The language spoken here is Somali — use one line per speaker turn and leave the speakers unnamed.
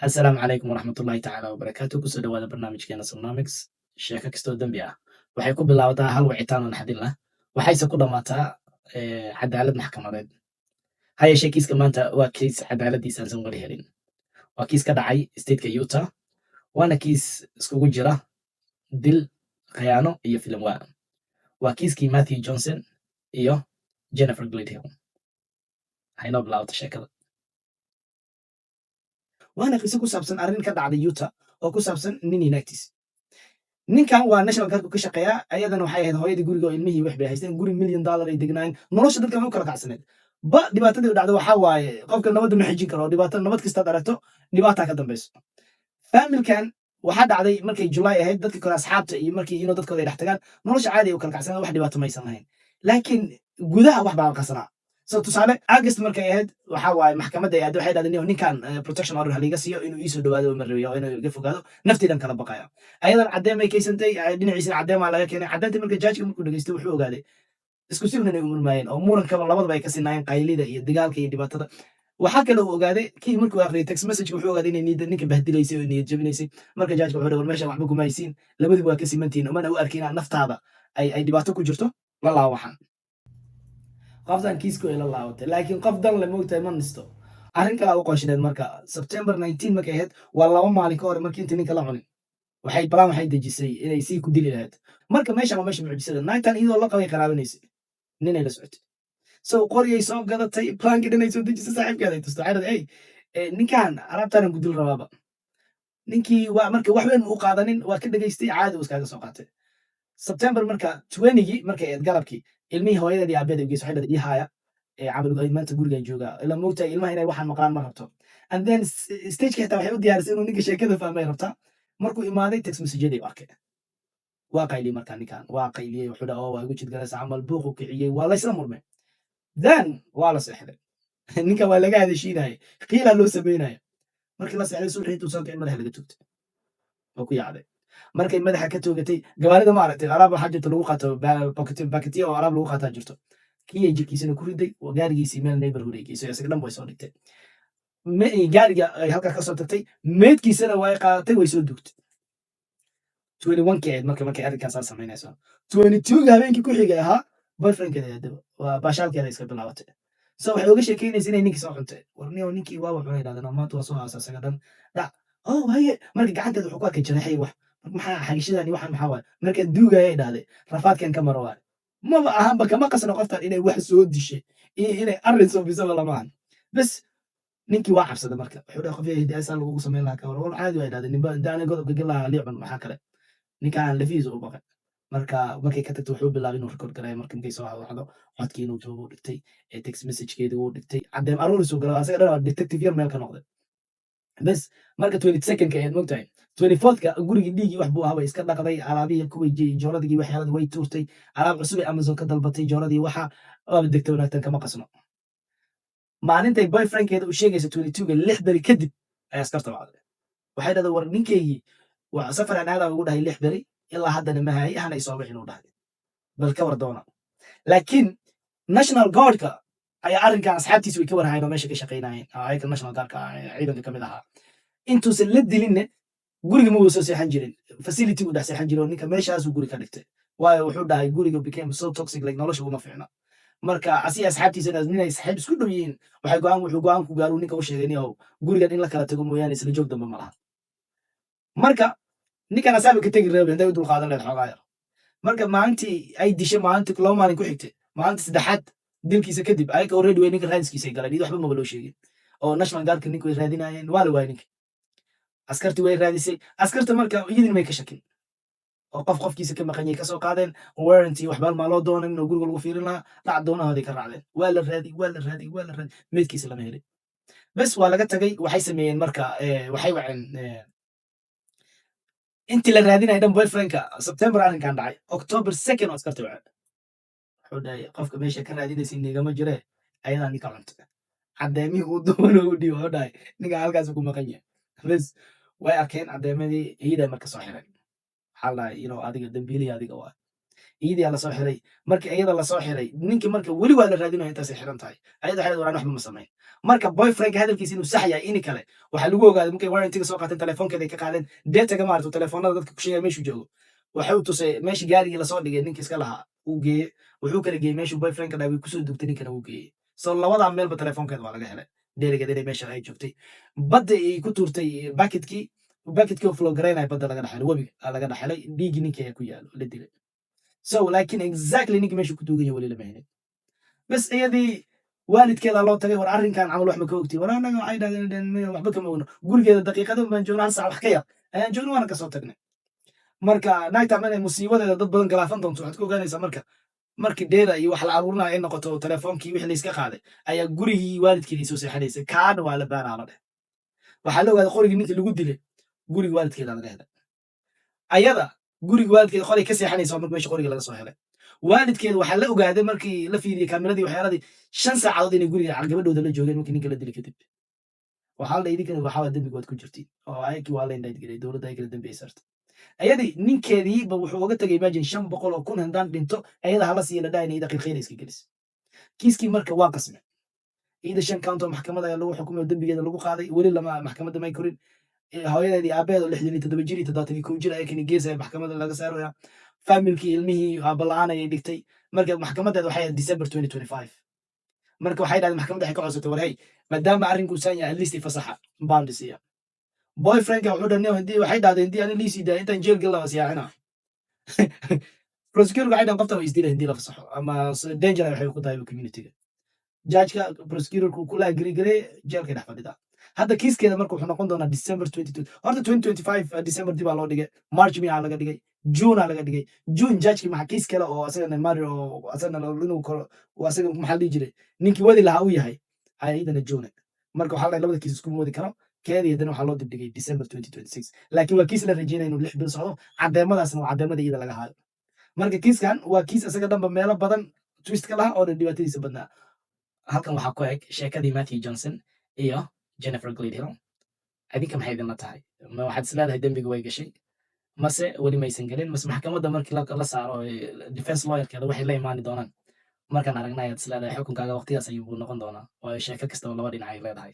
Asalaamu calaykum waraxmatullaahi tacaala wabarakaatu. Kusoo dhawaada barnaamijkeena Somnomics. Sheeko kastoo dembi ah waxay ku bilaabataa hal wicitaan oo naxdin lah, waxayse ku dhammaataa cadaalad maxkamadeed. Ha yeeshee, kiiska maanta waa kiis cadaaladiisa aansan wali helin. Waa kiis ka dhacay stateka Utah, waana kiis iskugu jira dil, khiyaano iyo filimwaa. Waa kiiskii Matthew Johnson iyo Jennifer Gledhill. Haynoo bilaabata sheekada, waana qiso ku saabsan arrin ka dhacday Utah oo ku saabsan nin iyo naagtiis. Ninkan waa National Guardku ka shaqeeyaa, ayadana waxay ahayd hooyadii guriga oo ilmihii wax bay haysteen. Guri $1 million ay degnaayeen. Nolosha dadkan way u kala kacsaneed. Ba dhibaatadii u dhacday waxaa waaye, qofka nabadda ma xijin karo. Dhibaato nabad kastaad aragto, dhibaataa ka dambayso. Familkan waxaa dhacday markay July ahayd, dadka kale asxaabta iyo markii inuu dadkooda ay dhex tagaan, nolosha caadi ay u kala kacsaneed, wax dhibaato maysan lahayn, laakiin gudaha wax baa qasanaa. So tusaale, August markay ahayd, waxa waaye maxkamadda ay aad waxay dhahdeen ninkan protection order haliga siiyo, inuu iisoo dhawaado ma rabiyo, inuu iga fogaado, nafteydan kala baqaya. Ayadan caddeem ay keysantay, dhinaciisana caddeemaa laga keenay. Caddeynta marka judgeka markuu dhegeystay, wuxuu ogaaday isku si inay umurmaayeen oo murankaba labadaba ay ka sinaayeen, qaylida iyo dagaalka iyo dhibaatada. Waxaa kale uu ogaaday kii markuu akhriyay text message, wuxuu ogaaday inay niyadda ninka bahdilaysay oo niyad jabinaysay. Marka judgeka wuxuu war meesha waxba kuma haysiin, labadiba waa ka simantihiin, umana u arkin inaad naftaada ay dhibaato ku jirto. La laabo waxaan qoftan kiisku ay la laabatay, laakiin qof dan le moogtahay ma nisto. Arrin kale u qorshineed. Marka September 19 markay ahayd, waa 2 maalin ka hor markii inta ninka la cunin, waxay balaan waxay dejisay inay sii ku dili lahayd. Marka meeshan waa meesha mucjisada. Naagtan iyadoo la qabay qaraabanaysay, ninay la socotay, so qoryay soo gadatay, plankii dhanay soo dejisay, saaxiibkeeday tusto. Waxay dhahday, "Ey, ninkan alaabtaanan ku dil rabaaba." Ninkii waa marka wax weyn u qaadanin, waa ka dhegaystay, caadi uu iskaga soo qaatay. September marka 20gii markay ahayd galabkii, ilmihii hooyadeed iyo aabeed u geysay. Waxay dhahday, "Ii haaya camal, maanta gurigan joogaa." Ila moogtahay ilmaha inay waxaan maqlaan ma rabto. And then stageka xitaa waxay u diyaarisay inuu ninka sheekada fahmay rabtaa. Markuu imaaday, text messageyadii u arkay, waa qayliyey. Markaa ninkan waa qayliyey, wuxuu dhaha, "Oo waa igu jidgalaysa," camal buuqu kiciyey, waa laysla murmay. Then waa la seexday. Ninkan waa laga hadashiinaya, qiilaa loo sameynaya. Markii la seexday, subaxii intuu soo kicin, madaxa laga tugtay oo ku yaacday. Markay madaxa ka toogatay, gawaarida ma aragtay, alaab waxaa jirto lagu qaato, baketiya oo alaab lagu qaataa jirto. Kii ay jirkiisana ku riday gaarigiisii meel neighborhood ay geysay, isaga dhan way soo dhigtay. Gaariga ay halkaa kasoo tagtay, meydkiisana way qaadatay, way soo dugtay. 21kii ahayd marka markay arrinkaasaa samaynayso. 22ga habeenkii ku xigay ahaa, boyfriendkeeda aadaba waa baashaalkeeda iska bilaabatay. So waxay uga sheekeynaysa inay ninkii soo cuntay. "War niyo, ninkii waaba cunay," dhahdeen, "maanta waa soo aasa isaga dhan dhac." "Oh, haye." Marka gacanteeda wuxuu ku arkay jaraxay wax. "Maxaa xagishadani? Waxaan maxaa waay?" "Marka duugaya," dhahday, "rafaadkan ka maro waay." Maba ahanba, kama qasno qoftan inay wax soo dishay iyo inay arrin soo bisaba lama ahan. Bes ninkii waa cabsaday. Marka wuxuu dhahay, "Qof hidaasaa lagugu samayn lahaa, ka war?" "War caadi waa," dhahday, "ninba inta aniga godobka galaha liicun." Maxaa kale, ninkaan lafihiisa u baqay. Marka markay ka tagto, wuxuu bilaabay inuu record gareeyo. Marka markay soo wacdo, codkii inuu joogo uu dhigtay, text messagekeedii wuu dhigtay, caddeem aruurisuu galo, asaga dhan waa detective yar meel ka noqday. Bes marka 22ka ayaad mogtahay, 24thka gurigii dhiigii wax buu ahaa way iska dhaqday. Alaabihii kuwii jooradii waxyaaladii way tuurtay, alaab cusub ee Amazon ka dalbatay, jooradii waxa waaba degtay. Wanaagtan kama qasno. Maalintay boyfriendkeeda u sheegaysa, 22ga, 6 beri kadib ayaa askarta wacday. Waxay dhahday, "War ninkaygii waa safar aan aadaa ugu dhahay 6 beri, ilaa haddana ma hayay, hana isoo wixin," uu dhahay, "bal ka war doona." Laakiin National Guardka ayaa arrinkan asxaabtiisa way ka warhayeen oo meesha ka shaqaynayeen, ayaga National Guardka ciidanka ka mid ahaa. Intuusan la dilinne, guriga ma wuu soo seexan jirin, facility uu dhex seexan jiray oo ninka meeshaasuu guri ka dhigtay. Waayo, wuxuu dhahay, guriga became so toxic, like nolosha uma fiicna. Marka asiga asxaabtiisana ninay saaxiib isku dhow yihiin, waxay go'aan wuxuu go'aan ku gaaru ninka u sheegay, "Nin gurigan in la kala tago mooyaane, isla joog dambe ma laha." Marka ninkan asaaba ka tegi reebay intay u dul qaadan leed xoogaa yar. Marka maalintii ay dishay, maalintii 2 maalin ku xigtay, maalintii saddexaad dilkiisa kadib, ayaga already way ninka raadiskiisa ay galeen, iyadoo waxba maba loo sheegin oo National Guardka ninka way raadinayeen. Waa la waayay ninka, askartii way raadisay. Askarta marka iyadina may ka shakin oo qof qofkiisa ka maqanyay kasoo qaadeen. Warranty waxba maa loo doonan oo guriga lagu fiirin lahaa, dhac doonahooday ka raacdeen. Waa la raadi, waa la raadi, waa la raadi, meydkiisa lama helin. Bes waa laga tagay. Waxay sameeyeen marka, waxay waceen intii la raadinaya dhan boyfriendka. September arrinkan dhacay, October 2 oo askarta waceen. Wuxuu dhahay, "Qofka meesha ka raadinaysa nigama jire, ayadaa ninka cunta." Caddeemihii uu doono u dhiibo, wuxuu dhahay, "Ninka halkaas ku maqan yahay." Bes way arkeen caddeemadii, iyadaa marka soo xiray. Waxaa la dhahay, "Adiga dambiilihii adiga waa." Iyadii lasoo xiray. Markii iyada lasoo xiray, ninkii marka weli waa la raadinaya intaasay xiran tahay. Ayada waxay waraan waxba ma samayn. Marka boyfriendka hadalkiisa inuu sax yahay ini kale waxaa lagu ogaaday markay warrantiga soo qaateen, telefoonkeeda ay ka qaadeen, dataga maarata telefoonada dadka ku sheegaya meeshuu joogo. Waxay u tusay meeshii gaarigii lasoo dhigay, ninka iska lahaa uu geeyey. Wuxuu kala geeyey meeshuu boyfriendka dhahay way kusoo dugtay, ninkana uu geeyey. So labadaa meelba telefoonkeeda waa laga helay, dheerigeeda inay meesha ay joogtay. Badda ay ku tuurtay bucketkii oo flow garaynaya badda laga dhexelay, webiga laga dhexelay, dhiiggii ninkii ayaa ku yaalo la dilay. So laakiin exactly ninki meesha ku duugan yahay weli lama helin. Bas, iyadii waalidkeeda loo tagay: "War, arrinkan camal wax ma ka ogtiin?" "War, annaga," waxay dhahdeen, "waxba kama ogno. Gurigeeda daqiiqado baan joogno, hal saac wax ka yar ayaan joogno, waana kasoo tagnay." Marka naagta inay musiibadeeda dad badan galaafan doonto waxaad ku ogaanaysaa marka markii dheeda iyo wax la aruurinaya ay noqoto, telefoonkii wixii layska qaaday ayaa gurigii waalidkeedii soo seexanaysay. Kaana waa la baaraa la dheh. Waxaa la ogaaday qorigii ninkii lagu dilay guriga waalidkeeda laga helay. Ayada guriga waalidkeeda qoray ka seexanaysa marka meesha qoriga laga soo helay. Waalidkeeda waxaa la ogaaday markii la fiiriyey kaamiradii waxyaaladii 5 saacadood inay guriga gabadhooda la joogeen markii ninka la dilay kadib. Waxaa la idinkana waxaa dembiga waad ku jirtiin oo ayakii waa la indict gelay, dowladda ay kala dembi ay saartay. Ayadii ninkeediiba wuxuu uga tagay, imagine, 500,000 haddaan dhinto ayada hala siiya la dhahay, iyada qirqeyna iska gelis. Kiiskii marka waa qasme. Iyada shan count oo maxkamad ayaa lagu xukumay oo dembigeeda lagu qaaday. Weli lama maxkamadda may korin. Hooyadeedii aabaheed oo 67 jir iyo 71 jir ayakani gees ayaa maxkamadda laga saaraya. Familkii ilmihii aaba la-aan ayay dhigtay. Marka maxkamadeed waxay ahayd December 2025. Marka waxay dhahdeen, maxkamadda waxay ka codsatay: "War hey, maadaama arrinku saan yahay, at least fasaxa bond siiya." Boyfriendka wuxuu dhan hadii waxay dhahdeen hadii ani liisii daa intaan jeel gal siyaacina. Prosecutor waxay dhahan qofta way isdilay hadii la fasaxo ama danger waxay ku tahay communityga. Judgeka prosecutorku kula agree garay, jeelkay dhex fadhidaa hadda. Kiiskeeda marka wuxuu noqon doonaa December 22. Horta 2025 December dib aa loo dhigay, March miyaa laga dhigay, June aa laga dhigay. June judgeki maxaa kiis kale oo asagana mari oo asagana inuu koro oo asaga maxaa la dhihi jiray ninkii wadi lahaa uu yahay ayaa iyadana June. Marka waxaa la labada kiis iskuma wadi karo. Keedii haddana waxaa loo dibdhigay December 2026, laakiin waa kiis la rajeynaya inuu 6 bil socdo. Caddeemadaasna waa caddeemada iyada laga hayo. Marka kiiskan waa kiis isaga dhanba meelo badan twist ka laha oo dhan dhibaatadiisa badnaa. Halkan waxaa ku eg sheekadii Matthew Johnson iyo Jennifer Gledhill. Adinka maxay idinla tahay? Ma waxaad is leedahay dembiga way gashay, mase weli maysan gelin? Mase maxkamadda markii la saaro defense lawyerkeeda waxay la imaani doonaan markaan aragnay ayaad is leedahay xukunkaaga waqtigaas ayuu noqon doonaa? Waayo, sheeko kastaba laba dhinac ay leedahay.